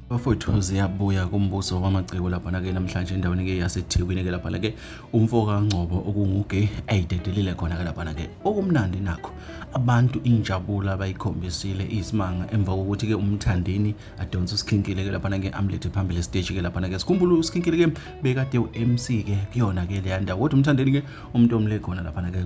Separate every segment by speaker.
Speaker 1: Bafowethu ziyabuya kumbuso wamaciko laphana-ke namhlanje endaweni-ke yaseThekwini-ke laphana-ke umfo kaNgcobo okunguge ayidedelile khona-ke laphana-ke okumnandi nakho abantu injabulo abayikhombisile isimanga emva kokuthi-ke uMthandeni adonse uSikhinkile-ke laphana-ke amlethe phambili esiteji-ke laphana-ke sikhumbule uSikhinkile-ke bekade u-MC-ke kuyona-ke leya ndawo kodwa uMthandeni-ke umuntu omle khona laphana-ke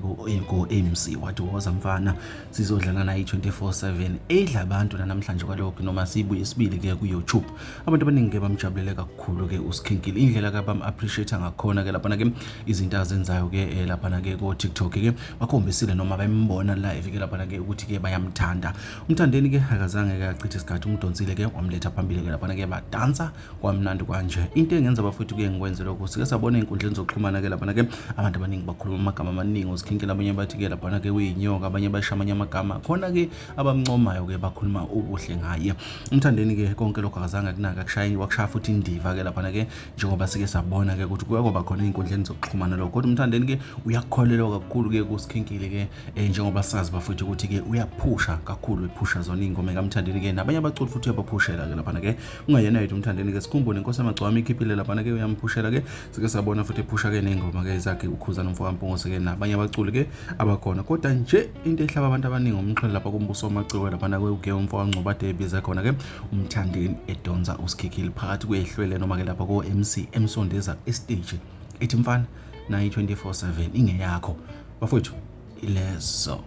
Speaker 1: ku-MC wathi woza mfana sizodlala naye 24/7 edla abantu namhlanje kwalokho noma sibuye sibili ke ku YouTube. Abantu abaningi ke bamjabulele kakhulu ke uSkhinkile, indlela ke bam appreciate ngakhona ke laphana ke izinto azenzayo ke laphana ke ko TikTok ke bakhombisile noma bembona live ke laphana ke ukuthi ke bayamthanda. UMthandeni ke akazange ke achithe isikhathi, umdonsile ke wamletha phambili ke laphana ke badansa kwamnandi kwanje. Into engenza bafowethu kuye ngikwenze lokho, sike sabona ey'nkundleni zokuxhumana ke laphana ke abantu abaningi bakhuluma amagama amaningi uSikhinkile, abanye bathi ke laphana ke uyinyoka, abanye basho amanye amagama khona ke abamncomayo ke bakhuluma ubuhle ngaye. UMthandeni ke konke lokho akazange kunaka, akushaye wakushaya futhi indiva ke laphana ke njengoba sike sabona ke ukuthi kuye kwaba khona ey'nkundleni zokuxhumana lokho, kodwa uMthandeni ke uyakholelwa kakhulu ke kuSikhinkile ke njengoba sazi bafowethu ukuthi ke uyaphusha kakhulu, ephusha zona iy'ngoma kaMthandeni ke nabanye abaculi futhi uyabaphushela ke laphana ke ungayena yedwa uMthandeni ke sikhumbule inkosi yamagcwama ikhiphile laphana ke uyamphushela ke sike sabona futhi ephusha ke ney'ngoma ke zakhe uKhuzani umfo kaMpungose ke nabanye abaculi ke abakhona. Kodwa nje into ehlaba abantu abaningi umxhwele lapha kumbuso wamaciko laphana ke uge umfo kaNgcobo ade ebize khona ke uMthandeni edonsa uSikhikhili phakathi kwehlwele noma ke lapha ko-MC emsondeza esiteji ethi mfana nayi 24/7 ingeyakho bafowethu ilezo.